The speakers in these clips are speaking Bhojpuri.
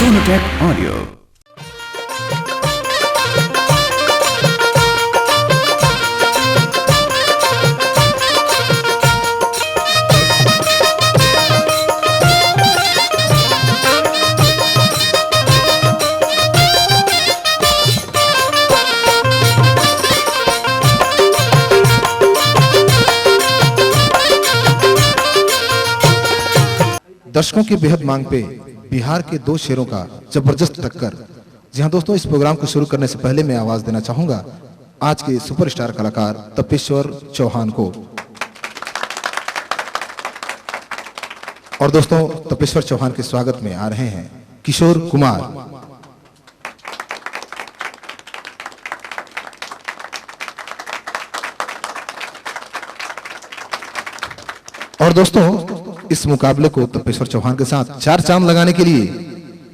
Sonotech Audio. दर्शकों की बेहद मांग पे बिहार के दो शेरों का जबरदस्त टक्कर। जी हाँ दोस्तों, इस प्रोग्राम को शुरू करने से पहले मैं आवाज देना चाहूंगा आज के सुपरस्टार कलाकार तपेश्वर चौहान को। और दोस्तों, तपेश्वर चौहान के स्वागत में आ रहे हैं किशोर कुमार। और दोस्तों, इस मुकाबले को तपेश्वर चौहान के साथ चार चांद लगाने के लिए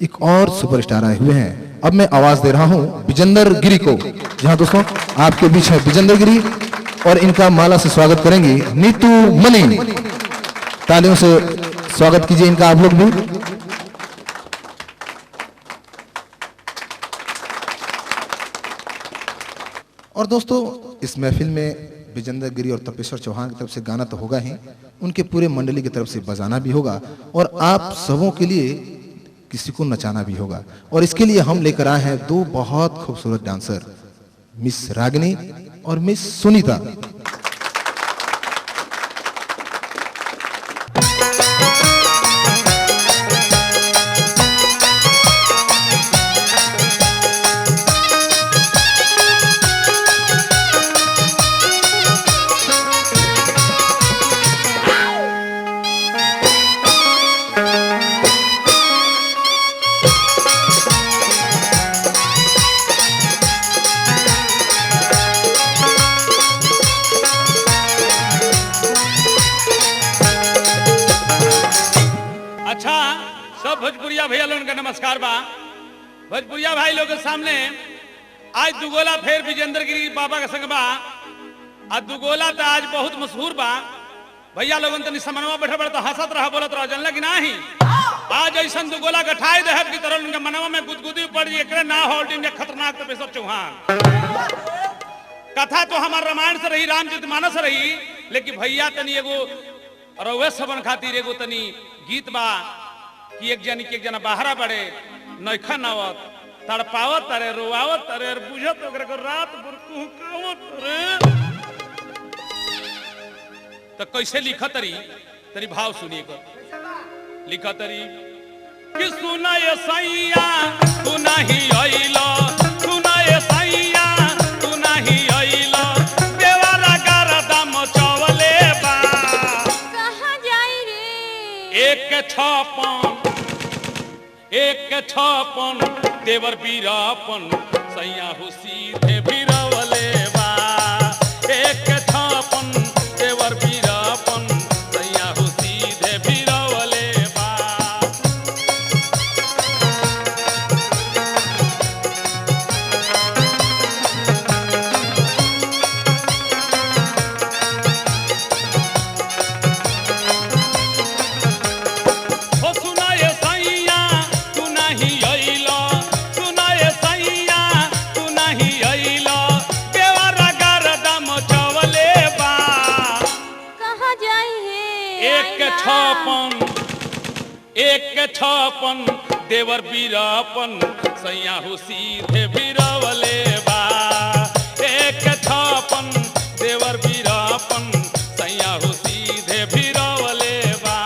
एक और सुपरस्टार आए हुए हैं। अब मैं आवाज दे रहा हूं विजेंद्र गिरी को। जहां दोस्तों आपके बीच है विजेंद्र गिरी और इनका माला से स्वागत करेंगी नीतू मनी। तालियों से स्वागत कीजिए इनका आप लोग भी। और दोस्तों, इस महफिल में विजेंद्र गिरी और तपेश्वर चौहान की तरफ से गाना तो होगा ही, उनके पूरे मंडली की तरफ से बजाना भी होगा और आप सबों के लिए किसी को नचाना भी होगा। और इसके लिए हम लेकर आए हैं दो बहुत खूबसूरत डांसर, मिस रागिनी और मिस सुनीता। अच्छा, सब भोजपुरिया भैया लोगन का नमस्कार बा। भोजपुरिया भाई लोग के सामने आज दुगोला फेर विजेंद्र गिरी बाबा के संग बा। आ दुगोला तो आज बहुत मशहूर बा। भैया लोगन तनी समनवा बैठे बड़े तो हंसत रहा बोलत रहा जानला कि नाही। आज ऐसा दुगोला गठाए देहब की तरह उनके मनवा में गुदगुदी पड़ जी, एकरे ना होल्डिंग में खतरनाक तपेश्वर चौहान। कथा तो हमार रामायण से रही, रामचरित मानस से रही, लेकिन भैया तनी एगो रउए सबन खातिर एगो तनी गीत बा कि एक जनी के एक जना बाहरा बड़े नैखन आवत तड़पावत अरे रोआवत अरे बुझत ओकरा को रात भर कुहकावत अरे। तो कैसे लिखत रही तरी भाव सुनिए कर लिखत रही कि सुना ये सैया तू नहीं अइलो, सुना ये सैया तू नहीं अइलो, देवरा गरदा मचवले बा। कहाँ जाई रे? 156 156 देवर बीरापन सैया हो सीधे बीरवले बा। 156 देवर बीरापन सैया हो सीधे बीरवले बा। हो सुना ये सैया तू नहीं अइलो, सुना ये सैया तू नहीं अइलो, देवरा गरदा मचवले बा। कहाँ जाई हे? 156 156 देवर बीरापन सैया हो सीधे बीरवले बा। 156 देवर बीरापन सैया हो सीधे बीरवले बा।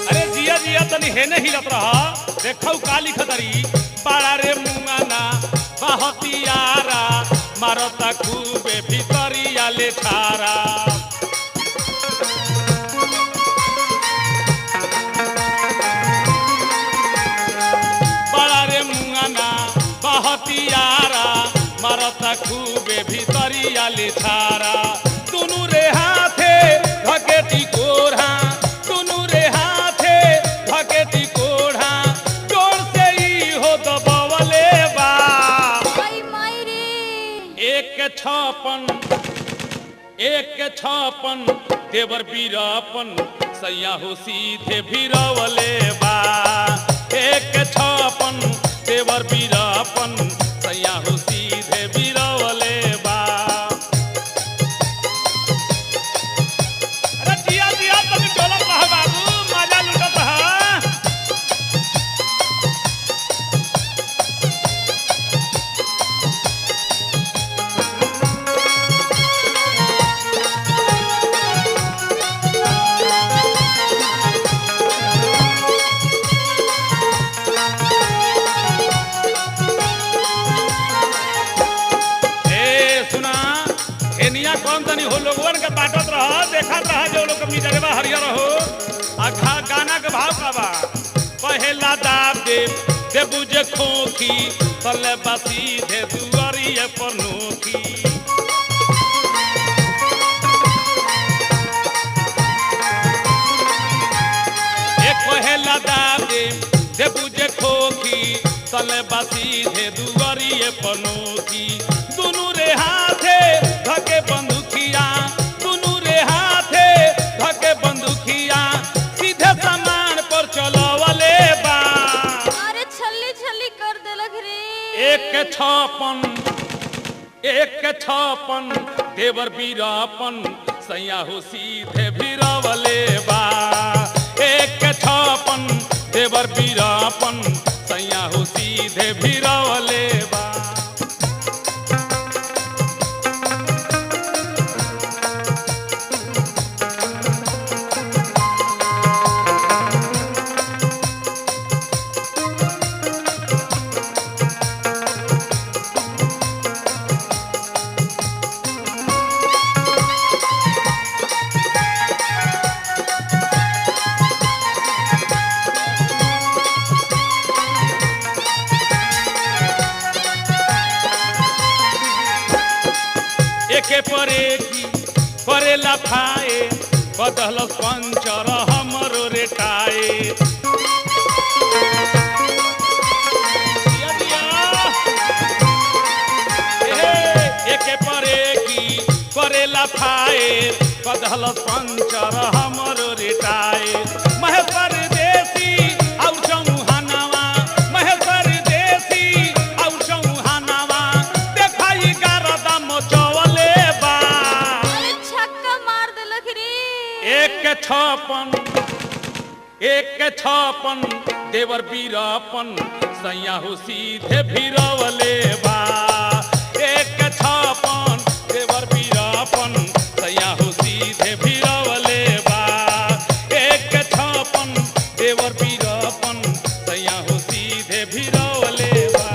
अरे जिया जिया तनी हेने हिलत रहा, देखौ का लिखत रही पाड़ा रे मुंगाना बहतियारा मारता खूबे भितरिया ले छारा। बड़ा रे मुंगाना खूबे भीतरिया ले छारा। दुनू रे हाथे धकेटी कोढ़ा, दुनू रे हाथे धकेटी कोढ़ा, जोर से ई हो दबवले बा। आई माई रे। 1 56, 1 56 देवर बीरापन सैया हो सीधे भीरवले बा। 1 56 देवर बीरापन सैया हो सीधे भीरवले बा। अरे जिया जिया, तनी डोलत रह बाबू, मजा लुटत रह। ए सुना, एनिया कौन तनी हो लोगवन के बाटत रह, देखत रह जो लोग के मिजरवा हरियर हो। आ खा गाना के भाव का बा। पहला दाब दे देबू जे खोखी, तले बासी दे दुआरिये पर नोखी। एक पहला दाब दे देबू जे खोखी, तले बासी दे दुआरिये पर नोखी। दुनू रे हाथे धके बंदूकिया, दुनू रे हाथे धके बंदूकिया, सीधे सामान पर चलवले बा। अरे छल्ली छल्ली कर देलक रे। 1 56, 1 56 देवर बीरापन सैया हो सीधे भीरवले बा। 1 56 देवर बीरापन सैया हो सीधे भीरवले बा। एके पर एक करेला फाए, बदल पंचर हमरो रेटाए। दिया दिया। ए, एके पर एक करेला फाए, बदल पंचर हमरो रेटाए। महेश परदेसी आउ चौहानावा, महेश परदेसी आउ चौहानावा, देखाई गारदा मचवले बा। अरे छक्का मार देलक रे। 1 56, 1 56 देवर बीरापन सैया हो सीधे भीरवले बा। 1 56 देवर बीरापन सैया हो सीधे भीरवले बा। 1 56 देवर बीरापन सैया हो सीधे भीरवले बा।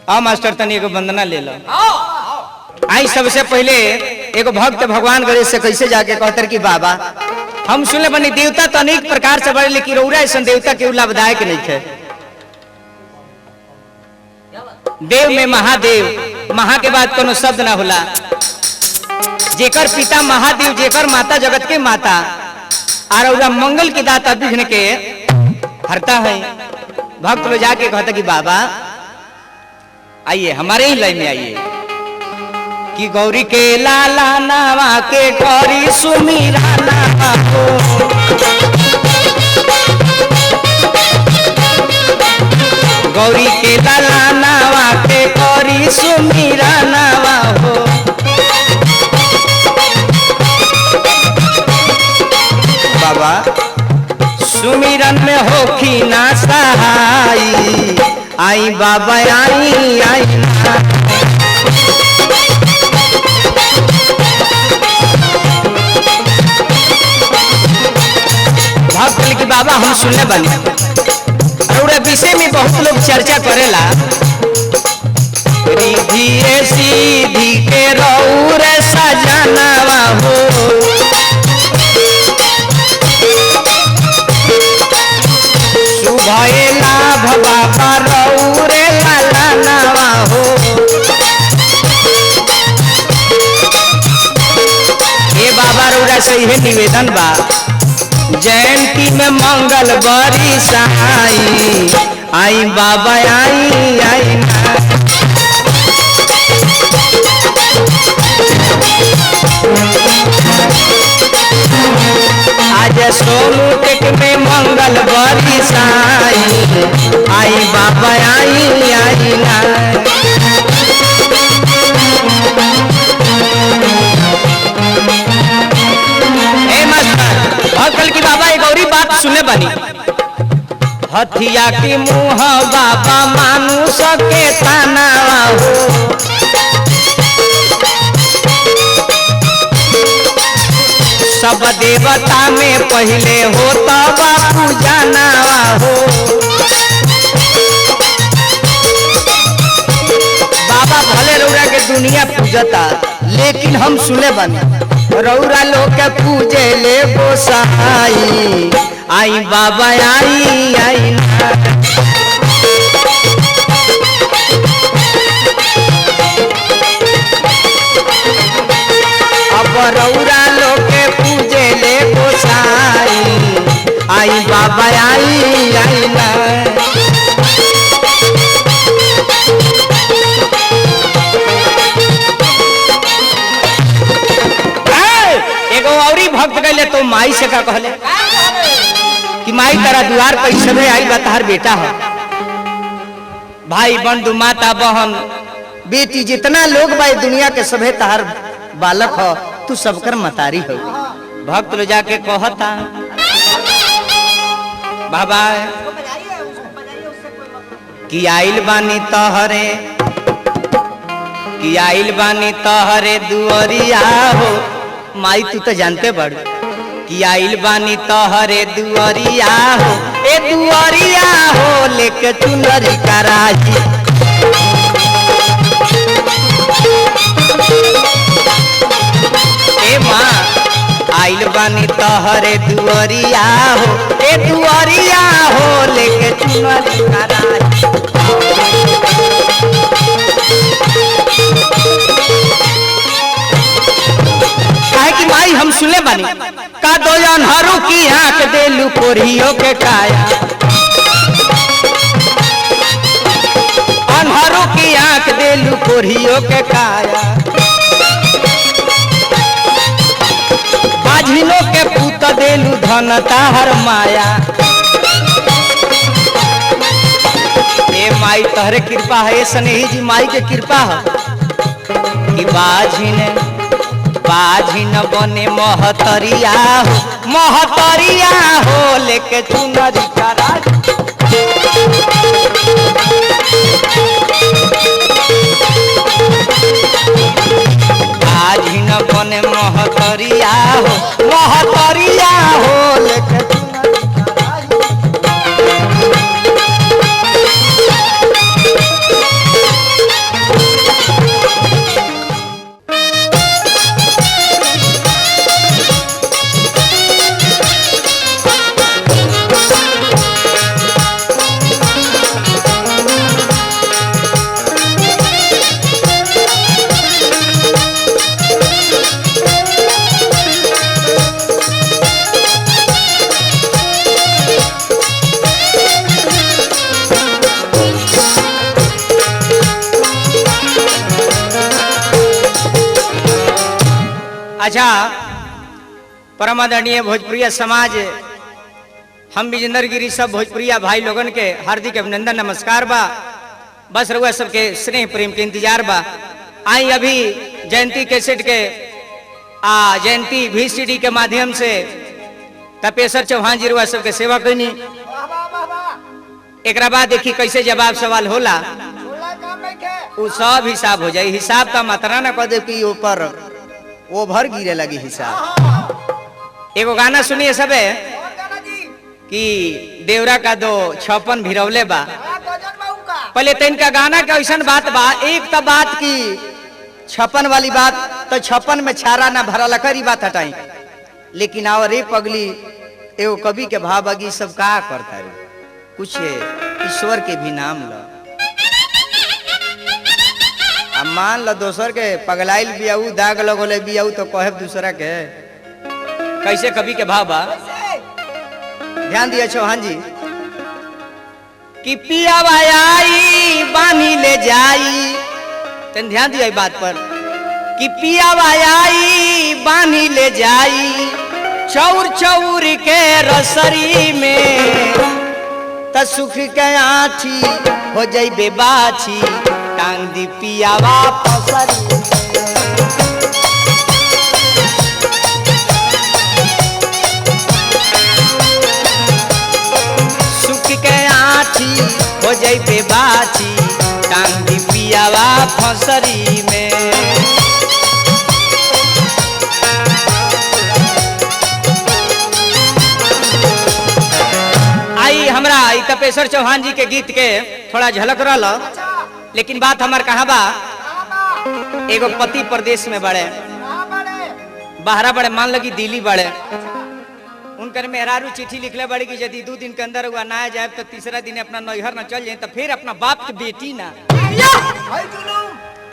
आ मास्टर, तनी एगो वंदना ले लो। आई, सबसे पहले एगो भक्त भगवान गणेश से कैसे जाके कहतर कि बाबा, हम सुनले बनी देवता तो अनेक प्रकार से बड़े, लेकिन रौरा ऐसा देवता के लाभदायक नहीं है। देव में महादेव, महा के बाद कोनो शब्द ना होला। जेकर पिता महादेव, जेकर माता जगत के माता, और रौरा मंगल के दाता, विघ्न के हरता है। भक्त लोग जाके कहता कि बाबा, आइए, हमारे ही लय में आइए कि गौरी के लाला नावा के गौरी सुमीरा नावा हो, गौरी के लाला नावा के गौरी सुमीरा नावा हो। बाबा, सुमिरन में होखी ना सहाई, आई बाबा, आई आई ना। भक्त बोले कि बाबा, हम सुनले बनी और विषय में बहुत लोग चर्चा करेला। रिधि सीधी के रौर सजनवा हो। सुभय लाभ बाबा रौर लालनवा हो। ए बाबा रौरा से इहे निवेदन बा, जयंती में मंगल बरी साई, आई बाबा आई आई ना। आज सोनू टेक में मंगल बरी साई, आई बाबा आई आई ना। ए मास्टर, और कल की बाबा एक और बात सुने बनी, हथिया की मुँह बाबा मानू सके ताना हो। सब देवता में पहले हो तो बापू जाना हो। बाबा भले रौरा के दुनिया पूजता, लेकिन हम सुने बने रौरा लोग के पूजे ले गोसाई, आई बाबा आई आई ना। अब रौरा लोग के पूजे ले गोसाई, आई बाबा आई आई ना। एगो औरी भक्त गए तो माई से का कहले कि माई तारा दुआर कैसे में आई बा, तहार बेटा है, भाई बंधु माता बहन बेटी जितना लोग बा दुनिया के सभे तहार बालक हो, तू सबकर मतारी हो। भक्त लो जाके कहता बाबा कि आइल बानी तहरे, कि आइल बानी तहरे दुअरिया हो। माई तू तो जानते बड़ कि आइल बानी तहरे दुअरिया हो, ए दुअरिया हो लेके चुनरी कराही। ए माँ आइल बानी तहरे दुअरिया हो, ए दुअरिया हो लेके चुनरी कराही। काहे कि माई हम सुने बानी का दो अनहरू की आंख देलू कोरियो के काया, अनहरू की आंख देलू कोरियो के काया, बाझिनो के पूत देलू धन ताहर माया। ए माई तहरे कृपा है, स्नेही जी माई के कृपा है कि बाझिन बाझिन बने महतरिया हो, महतरिया हो लेके चुनरी करा। बाझिन बने महतरिया हो, महतरिया हो लेके चुनरी करा। अच्छा परम आदरणीय भोजपुरिया समाज, हम विजेंद्र गिरी सब भोजपुरिया भाई लोगन के हार्दिक अभिनंदन नमस्कार बा। बस रउआ सबके स्नेह प्रेम के इंतजार बा। आई अभी जयंती कैसेट के आ जयंती VCD के माध्यम से तपेश्वर चौहान जी रउआ सबके सेवा कैनी। एक बाद देखी कैसे जवाब सवाल होला, उ सब हिसाब हो जाई। हिसाब का मात्रा ना कह दे कि ऊपर वो भर गिरे लगी हिसाब। एगो गाना सुनिए सबे कि देवरा का दो 56 भिरौले बा। पहले तो इनका गाना के ऐसा बात बा, एक तो बात की छप्पन वाली बात तो छप्पन में छारा ना भरा कर बात हटाई, लेकिन और रे पगली एगो कवि के भाव अगी सब का करता रे, कुछ है ईश्वर के भी नाम ल आ मान ल दोसर के पगलाइल बियाऊ दाग लगोले बियाऊ तो कहे दूसरा के कैसे कवि के भाव बा, ध्यान दिया चौहान जी कि पिया आई बानी ले जाई, तन ध्यान दिया बात पर कि पिया आई बानी ले जाई चौर चौर के रसरी में, त सुख के आठी हो जइबे बाछी टांग दी पियावा पसरी। सुख के आठी हो जइबे बाछी टांग दी पियावा फसरी में। आई हमरा ई तपेश्वर चौहान जी के गीत के थोड़ा झलक रहा, लेकिन बात हमार कहाँ बा, एगो पति प्रदेश में बड़े बाहरा बड़े, मान लगी दिल्ली बड़े, उनकर मेहरारू चिट्ठी लिखले बड़ी कि यदि 2 दिन के अंदर हुआ ना जाए तो तीसरा दिन अपना नैहर न चल जाए तो फिर अपना बाप के बेटी ना।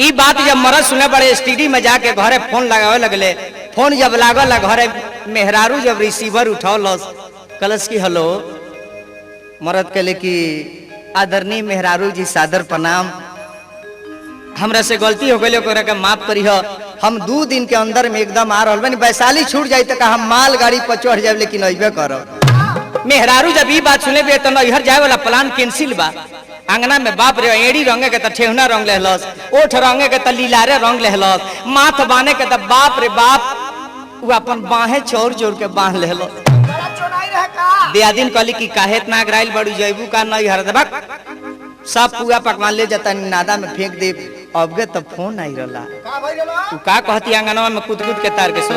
ई बात जब मरद सुने बड़े एसटीडी में जाके घरे फोन लगावे लगले, फोन जब लागल घरे मेहरारू जब रिसीवर उठौलस कलस की हेलो, मरद कहले कि आदरणीय मेहरारू जी सादर प्रणाम, हमरा से गलती हो गई ओकरा के माफ करी हो, हम 2 दिन के अंदर में एकदम आ रहल बानी, वैशाली छूट जाई तो हम माल गाड़ी पर चढ़ जाए लेकिन अइबे करब। मेहरारू जब ई बात सुने बे तो नैहर जाए वाला प्लान कैंसिल बा। अंगना में बाप रे एड़ी रंगे के त ठेहुना रंग लेहलस, ओठ रंगे के त लीलारे रंग लेहलस, माथ बाने के त बाप रे बाप उ अपन बाहे चोर चोर के बांध लेहलस। दियादिन कहली कि काहे इतना अगराइल बड़ू जैबू का नैहर दबक सब पुआ पकवान ले जाता नादा में फेंक दे। अब के तो फोन आई रला उ का कहती आंगनवा में कूद कूद के तार के सुन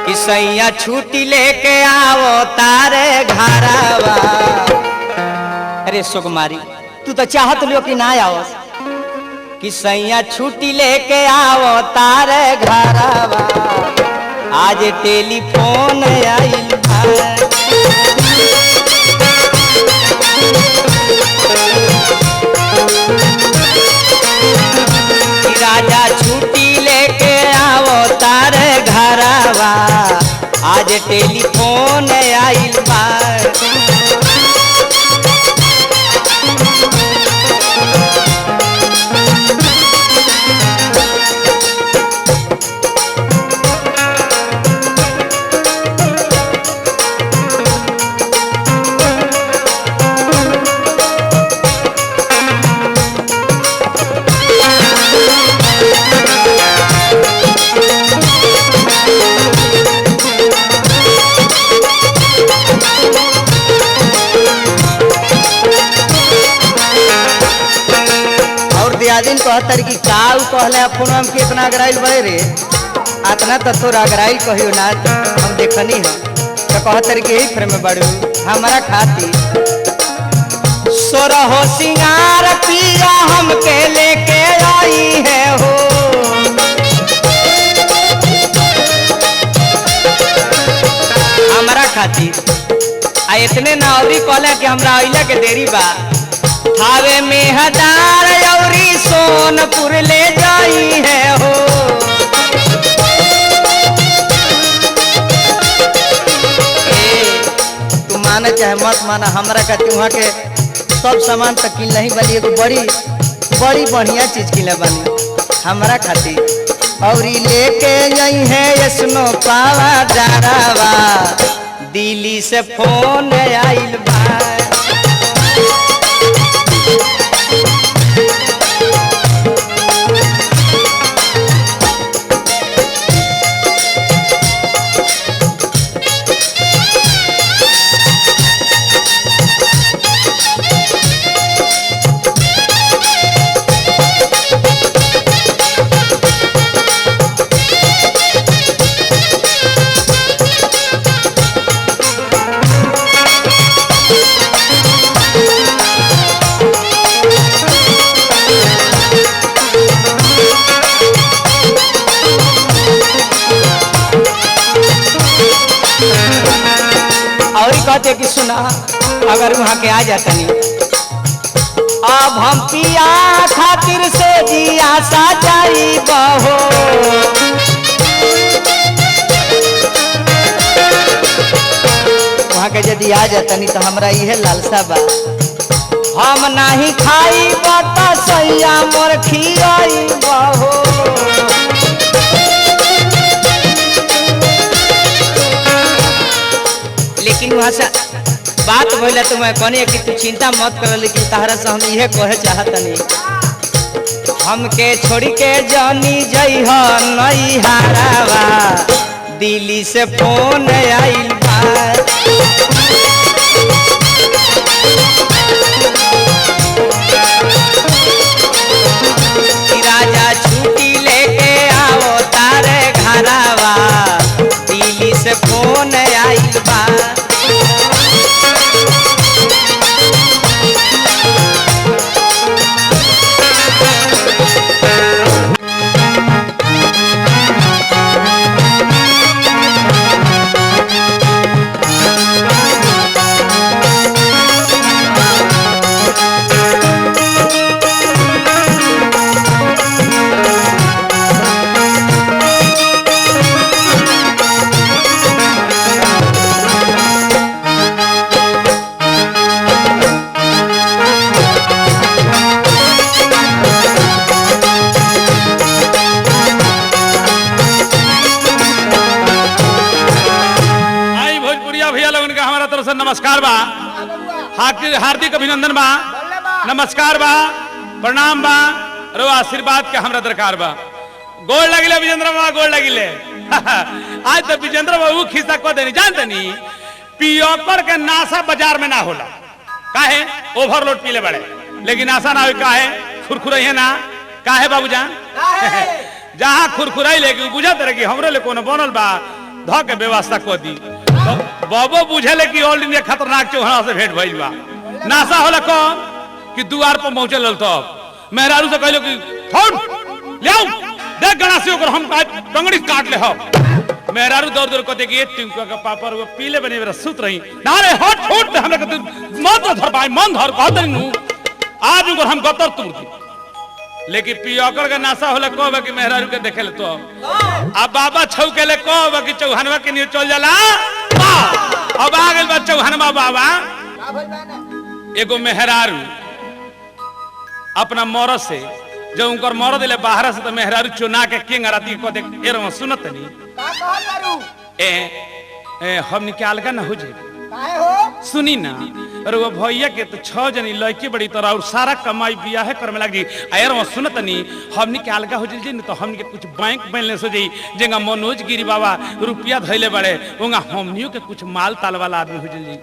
कि सैया छुट्टी लेके आओ तारे घरवा। अरे सुकुमारी तू तो चाहत लियो कि ना आओ, कि सैया छुट्टी लेके आओ तारे घरवा, आज टेलीफोन आइल बा। राजा छुट्टी लेके आओ तारे घरवा, आज टेलीफोन आइल बा। और दियादिन कहतर कि काऊ कहले फोन हम कितना अगराइल बड़े रे, अतना तो तोरा अगराइल कहियो ना हम देखनी है, तो कहतर कि यही फ्रेम में बड़ू हमारा खाती सोरहो सिंगार पिया हमके लेके आई है हो, हमारा खाती आ इतने ना औरी कहले कि हमरा अइला के देरी बा, थावे में हदार औरी सोनपुर ले जाई है हो। ए, तू माना चाहे मत माना हमरा का वहाँ के सब सामान तो किन नहीं बनी, एगो बड़ी बड़ी बढ़िया चीज किन बनी हमरा खातिर, औरी लेके आई है स्नो पावा डरावा, दिल्ली से फोन आइल बा। कहते कि सुना अगर वहां के आ जाता नहीं, अब हम पिया खातिर से जिया साजाई बहो, वहां के यदि आ जाता नहीं तो हमरा इहे लालसा बा, हम नाही खाई बता सैया मोर खियाई बहो। लेकिन वहां से बात भइला तो मैं कहनी कि तू चिंता मत कर, लेकिन तहरा से हम इहे कहे चाहतनी, हमके छोड़ के जानी जइह नई हारावा, दिल्ली से फोन आइल बा। कि राजा छुट्टी लेके आओ तारे घरावा, दिल्ली से फोन आइल बा। आई भोजपुरिया भैया लोगन का हमारा तरफ से नमस्कार बा, हार्दिक हार्दिक अभिनंदन बा, नमस्कार बा, प्रणाम बा, रो आशीर्वाद के हमरा दरकार बा। गोड़ लगिले विजेंद्र बाबा, गोड़ लगिले। आज तो विजेंद्र बाबू खिस्सा कह देनी, जानते नी पियोकर के नासा बाजार में ना होला, काहे ओवरलोड पीले बड़े, लेकिन नासा ना हो काहे खुरखुरई है ना, काहे बाबूजान जहाँ खुरखुराई लेके बुझत रहे कि हमरे ले कोनो बनल बा, ध के व्यवस्था कर दी। तो बाबो बुझेले कि ऑल इंडिया खतरनाक चौहान से भेंट भइल बा। नासा होला कौन कि दुआर पर पहुंचल रहल, तब मेहरारू से कहलो कि फोन ले आओ, देख गणासी ओकर हम आज टंगड़ी काट ले हो। मेहरारू दौड़ दौड़ कहते कि ए टिंकुआ का पापा वो पीले बने मेरा सुत रही ना रे, हट छोड़ दे हमरा के, तू मत धर भाई मन धर कहत नु आज ओकर हम गतर तोड़ दी। लेकिन पियकर के नासा होला कहब कि मेहरारू के देखे ले तो अब बाबा छौके ले कहब कि चौहानवा के नियर चल जाला। अब आ गेल बा चौहानवा बाबा। एगो मेहरारू अपना मरद से, जब उनकर मरद ले बाहर से तो मेहरारू चुना के किंग राती को देख ए रवा सुनत नहीं ए ए हमनी के अलगा ना हो जाए, सुनी ना अरे वो भैया के तो 6 जनी लड़की बड़ी तरह और सारा कमाई बिया है कर में लगी अरे वो सुनत नहीं हमनी के अलगा हो जाई न तो हमनी के कुछ बैंक बैलेंस हो जाई, जेंगा मनोज गिरी बाबा रुपया धइले बड़े उंगा हमनियो के कुछ माल ताल वाला आदमी हो जाई,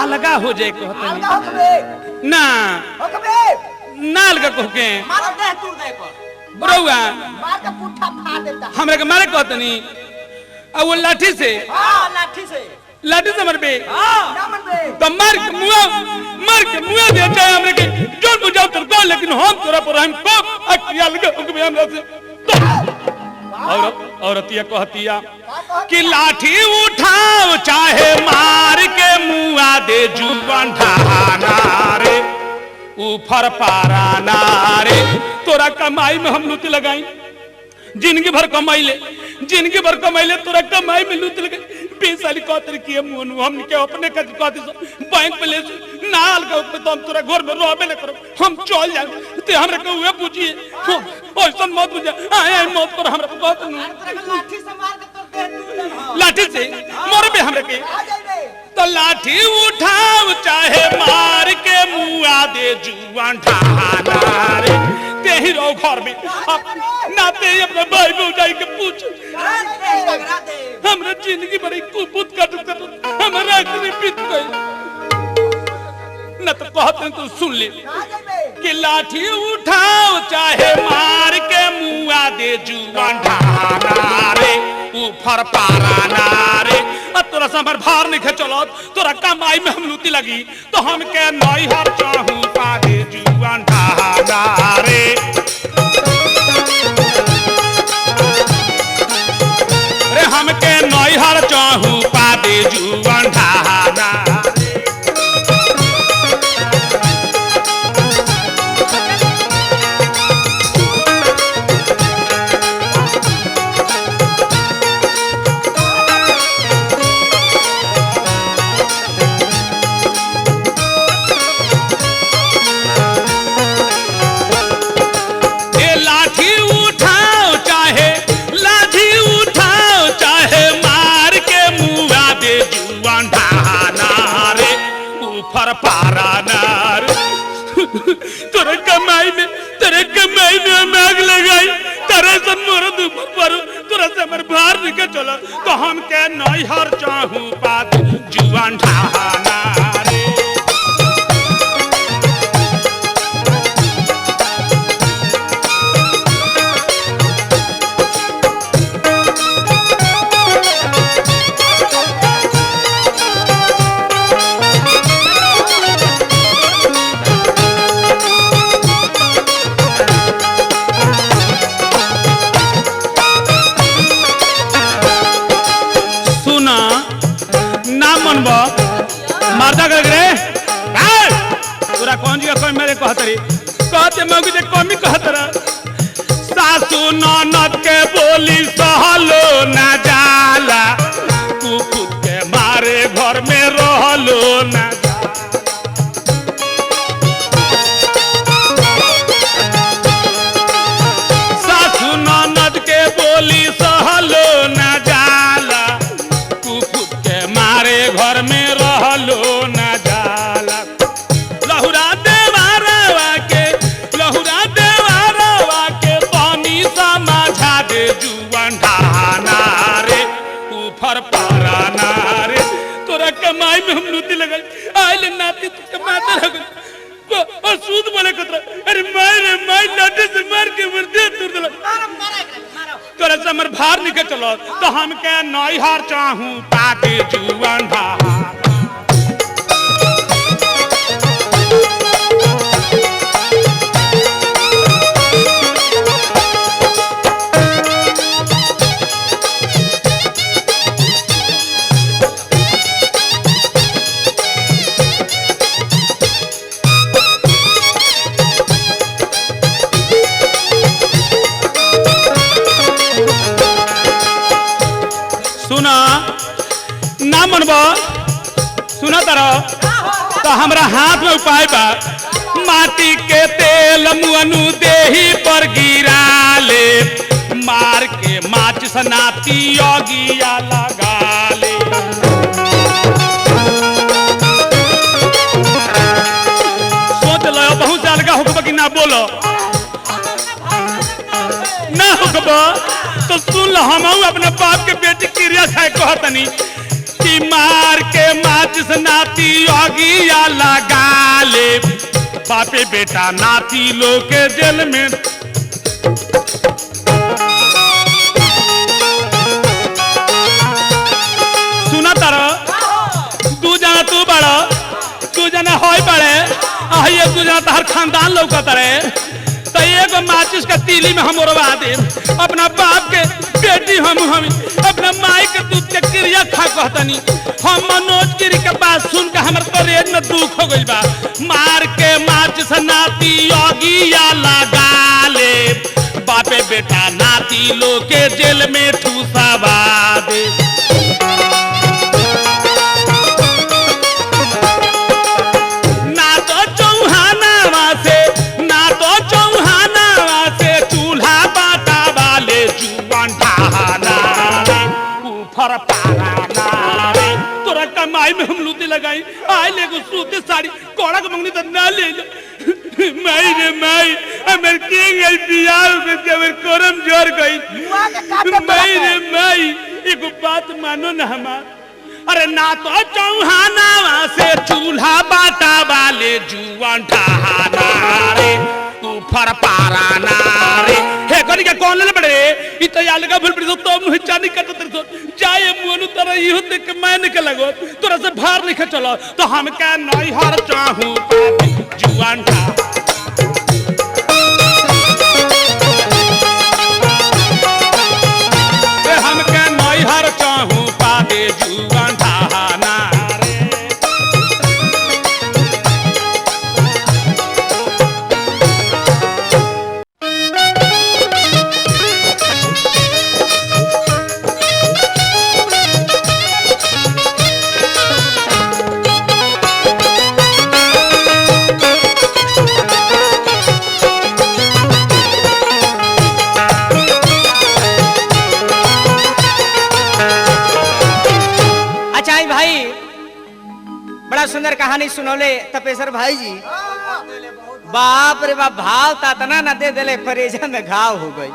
अलगा हो जाए कहत ना ना अलगा कह के बरौआ हमरा के मारे कहत नहीं, अब वो लाठी से लाठी से मरबे तो मार के मुआ दे चाहे हमरे के जोर बुझाओ तर को, लेकिन हम तोरा पर हम को अकिया लगे हुक्म हमरा से। औरत औरतिया कहतिया कि लाठी उठाओ चाहे मार के मुआ दे जुबान ढाना रे ऊपर पारा ना रे, तोरा कमाई में हम लूट लगाई, जिंदगी भर कमाई ले, जिंदगी भर कमाई ले, तोरा कमाई में लूट लगे 20 साल कहते कि मोनू हम के अपने कद कहते बैंक पे ले नाल के ऊपर तो हम तोरा घर में रहबे न करो, हम चल जाए ते हमरा के उहे पूछिए ऐसन मत बुझा आए आए मत कर हमरा कहत नु लाठी से मरबे हमरा के तो लाठी उठाओ चाहे मार के मुआ दे जुआन ढाना रे, ते ही रहो घर में ना ते ही अपने भाई भौजाई के पूछ हमरा जिंदगी बड़ी कुपुत कट कट हमरा आखिरी बीत गई न तो कहते हैं तो सुन ले कि लाठी उठाओ चाहे मार के मुआ दे जुआन ढाना रे ऊपर पारा ना रे, अब तोरा से हमर भार नहीं चलत, तोरा कमाई में हम लूटी लगी तो हम के नई हर चाहू पा दे जुआन ढाना रे, रे हमके नैहर चाहू पा दे जुआन ढानार। तोरे कमाई में, तेरे कमाई में हम आग लगाई, तेरे से मोर ऊपर पर तोरा से हमर भार निकल चला तो हम के नैहर चाहूं पात जुआन ढाना रे। सुना ना मनब मारदा कर रे ए! तोरा कौन जी कमी मेरे कहत रे, कहते मगु जे कमी कहत रे। सासू ननद के बोली सहलो ना जाला, कुकुर के मारे घर में रहलो ना जाला। सासू ननद के बोली सहलो ना जाला, कुकुर के मारे घर में रहलो ना जाला। लहुरा देवारवा के, लहुरा देवारवा के पानी समझा दे जुआन ढाना रे, ऊपर पाराना रे। तोरा कमाई में हम लूटी लगाई आइल नाती तू कमाते रह गई। और सूद बोले कतरा, अरे मार रे मार, लाठी से मार के मर दे तुर दला। तोरा से हमर भार निकल चलो तो हम के नैहर चाहूं पाके जुआन ढाना। सुना ना मनब, सुना तारा तो हमरा हाथ में उपाय बा। माटी के तेल मुअनु देही पर गिरा ले, मार के माचिस नाती अगिया लगा ले। सोच लो बहुत साल का हुक्म कि ना बोलो ना हुक्म तो सुन लो, हम अपने बाप के बेटी क्रिया खाए कहतनी कि मार के माचिस नाती अगिया लगा ले, बापे बेटा नाती लोग के जेल में। सुना तारा दू जना तू बड़ा, दू जना होय बड़े, आइए दू जना तहर खानदान लौकत रे। तो एगो माचिस का तीली में हम उड़वा दे अपना बाप के बेटी, हम अपना माई के दूध के क्रिया खा कहतनी। हम मनोज गिरी के बात सुन के हमर करेज में दुख हो गइल बा। मार के माचिस नाती अगिया लगा ले, बापे बेटा नाती लोग के जेल में ठूसवा दे। ना तो चौहानावा से, ना तो चौहानावा से चूल्हा बाटा वाले जुआन ढाना रे, ऊपर पाराना रे। तोरा कमाई में हम लूटी लगाई आए ले को सूती साड़ी कोड़ा के मंगनी तो ना ले लो। माई रे माई, हमर के गई बियाह में के हमर करम जोर गई। माई रे माई, एगो बात मानो ना हमार। अरे ना तो चौहानावा से चूल्हा बाटा वाले जुआन ढाना रे, ऊपर पाराना रे। हे कनी के कौन ले बड़े इ तो याल का भूल पड़ी तो मुह चानी कट तर तो जाए मुनु तोरा इहो देख के मैं निकल लगो तोरा से भार लिखे चलो तो हम के नैहर चाहूं पापी जुआन ढा। हम के नैहर चाहूं पापी जुआन ढाना रे। Thank you. कहानी सुनौले तपेश्वर भाई जी, बाप रे बाप, भाव तातना ना दे दिले, करेजा में घाव हो गई।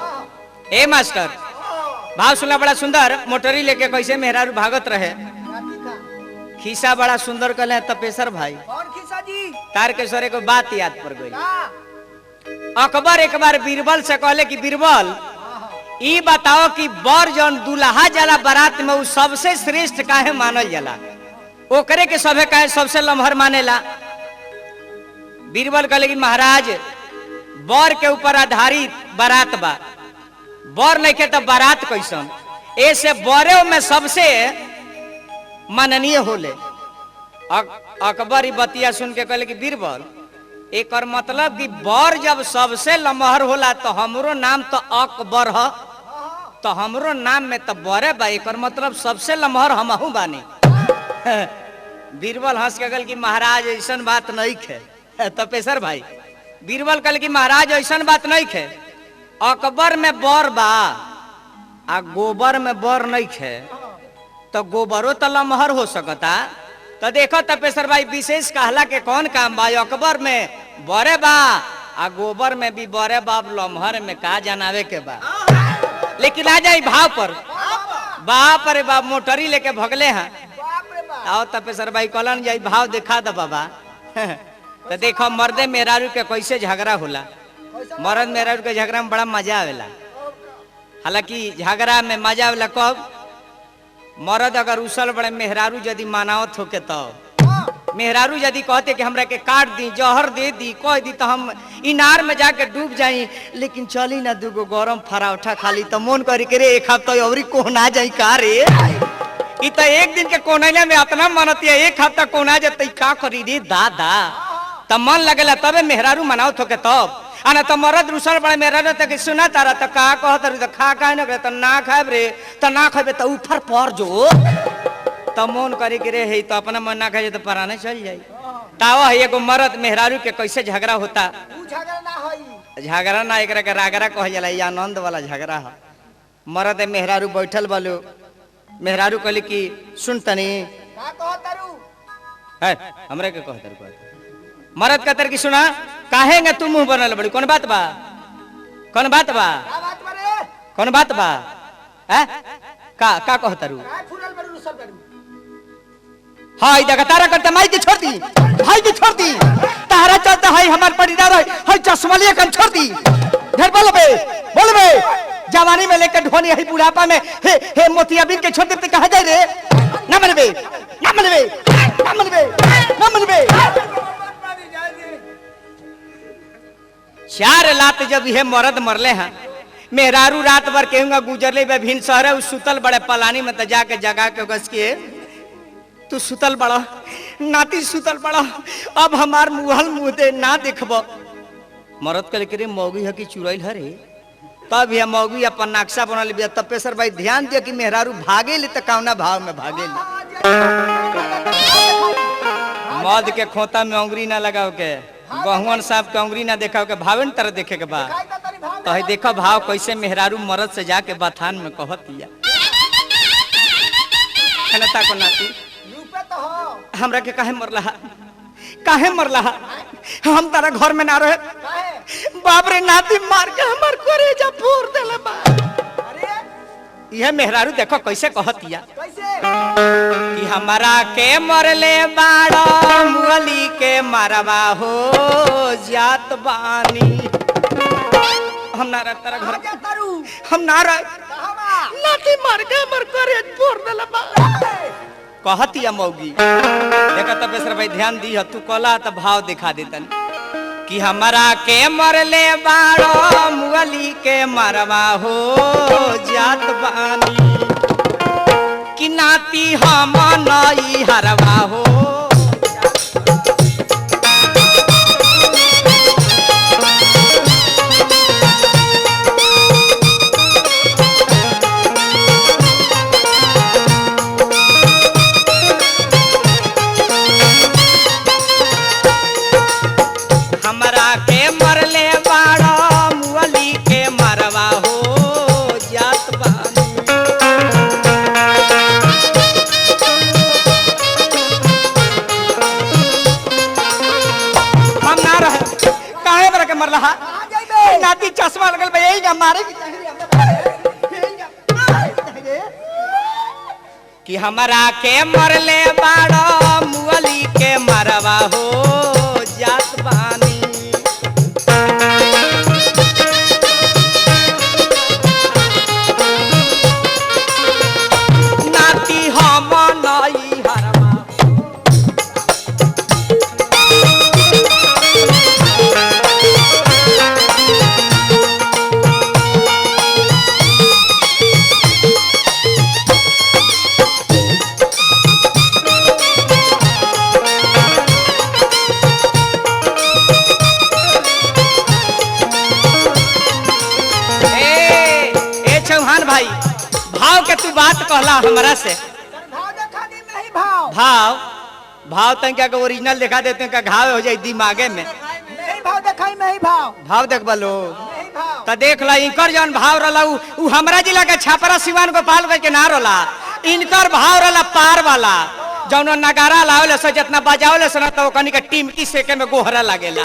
ए मास्टर, भाव सुनला बड़ा सुंदर, मोटरी लेके कैसे मेहरारू भागत रहे, खीसा बड़ा सुंदर कहले तपेश्वर भाई। कौन खीसा जी? तारकेश्वर को बात याद पड़ गई। का? अकबर एक बार बीरबल से कहले कि बीरबल, ई बताओ कि बर जौन दुल्हा जाला बारात में उ सबसे श्रेष्ठ काहे मानल जाला, ओकरे के सभे काहे सबसे लम्हर मानेला? बीरबल कहले कि महाराज, बर के ऊपर आधारित बारात बा, बर नहीं तो बारात कैसन, ऐसे बरे में सबसे माननीय होले। अकबर ई बतिया सुन के कहले कि बीरबल, एकर मतलब कि बर जब सबसे लमहर होला तो हमरो नाम तो अकबर ह, तो हमरो नाम में तो बरे बा, एकर मतलब सबसे लमहर हमहू बानी। बीरबल हंस के कहल कि महाराज ऐसन बात नहीं खे। तपेश्वर भाई, बीरबल कहल कि महाराज ऐसन बात नहीं खे, अकबर में बर बा आ गोबर में बर नहीं खे, तो गोबरो तो लमहर हो सकता। तो देखो तपेश्वर भाई, विशेष कहला के कौन काम बा, अकबर में बरे बा आ गोबर में भी बरे बा, अब लमहर में का जनावे के बा। लेकिन आ जाई भाव पर, बाप रे बाप, मोटरी लेके भगले हैं। बाप रे बाप। आओ तपेश्वर भाई कहलन जाई भाव दिखा दो बाबा। तो देखो मर्दे मेहरारू के कैसे झगड़ा होला, मर्द मेहरारू के झगड़ा में बड़ा मजा आवेला। हालांकि झगड़ा में मजा आवेला कब, मर्द अगर उसल बड़े मेहरारू यदि मानावत होके तो मेहरारू यदि कहते कि हमरा के काट दी, जहर दे दी, कह दी तो हम इनार में जाके डूब जाई, लेकिन चली ना दूगो गरम फराठा खाली तो मन करी के रे एक हफ्ता अवरी कोहना जाई का रे, इ तो एक दिन के कोनैला में अपना मनतिया, एक हफ्ता कोना जतई का करी रे दादा, त मन लगेला तबे मेहरारू मनावत होके तब। आना तो मरद रुसल बड़े मेहरारू तक सुना तारा त का कहत रे, त खा काहे न करे, त ना खाएब रे, त ना खेबे त ऊपर पर जो, त मन करे के रे हे तो अपना मन ना खाए तो पराने चल जाई। तावा है एगो मरद मेहरारू के कैसे झगड़ा होता, ऊ झगड़ा ना होई। झगड़ा ना एकरा के रागरा कहल जाला, ई आनंद वाला झगड़ा है। मरद मेहरारू बैठल बालू, मेहरारू कहली कि सुन तनी का कहत तारू? है हमरे के कहत कहत मरद कहतर कि सुना काहे गे तू मुंह बनल बड़ी, कौन बात बा, कौन बात बा, का बात बा रे? कौन बात बा, हैं का का कहतरू? का फूलल बड़ू रुसल बड़ू? हाय देखा तारा करता माई के छोड़ दी, भाई के छोड़ दी, तारा चलता है हमार परिवार है, हाय चश्मा लिए कन छोड़ दी, ढेर बोलबे बोलबे, जवानी में लेकर ढोनी है बुढ़ापा में हे हे मोतियाबिंद के छोड़ दे तो कहा जाए रे, ना मनबे ना मनबे ना मनबे ना मनबे। चार लात जब ये मरद मरले हैं, मेहरारू रात भर केहूँगा गुजरले बे भिन सहरे उ सुतल बड़े पलानी में, त जाके जगा के गस के तू सुतल बड़ा नाती सुतल बड़ा, अब हमार मुहल मुँह दे ना देखब। मरद कह के रे मौगी है कि चुड़ैल है रे, तब यह मौगी अपन नक्शा बनल बिया। तपेश्वर भाई ध्यान दिया कि मेहरारू भागे ले त कौना भाव में भागे ले, मद के खोता में अंगुरी ना लगाओ के, गहुअन साहब के अंगुरी ना देखाओ के, भावे न तरह देखे के बा। खाई त तनी भाव तो है देखो भाव कैसे मेहरारू मरद से जाके बथान में कहतिया, खनता को नाती रूपे तो हो। हमरा के काहे मरला, काहे मरला, हम तारा घर में ना रहे, काहे? बाप रे नाती मार के हमर करेजा फोड़ देले बा। अरे यह मेहरारू देखो कैसे कहतिया कैसे? कि हमरा के मरले बाड़ो मुअली के मरवा हो जात बानी, हम ना रह तारा घर, कहाँ जा तारू? हम ना रह, कहाँ बा? लाठी मार के हमर करेज फोड़ देले बा। कहतिया मौगी, देखा तपेश्वर भाई ध्यान दी, तू कहला त भाव दिखा देतन कि हमरा के मरले बाड़ो मुअली के मरवा हो जात बानी, कि नाती हम नई हरवा हो। हमरा के मरले बाड़ो मुअली के मरवा हो जात बानी। के मरला हा। कहाँ जाइबे? नाती चश्मा लगल बा, यही ना मारे के चाही रे हमरा, यही ना मारे के चाही रे। कि हमरा के मरले बाड़ो मुअली के मरवा हो जात बानी। नाती हम नई हरवा। ए ए चौहान भाई, भाव के तू बात कहला हमरा से। तर भाव देखा दी नहीं भाव। भाव भाव तंका के ओरिजिनल दिखा देते हैं का घाव हो जाई दिमागे में। नहीं भाव देखाई नहीं भाव। भाव देख बलो नहीं भाव। त देख ला इनकर जौन भाव रहला उ हमरा जिला के छापरा सिवान गोपालगंज के ना रहला। इनकर भाव रहला पार वाला, जौन नगारा लावेले से जितना बजावेले से ना त ओकनी के टिमकी सेके में गोहरा लागेला।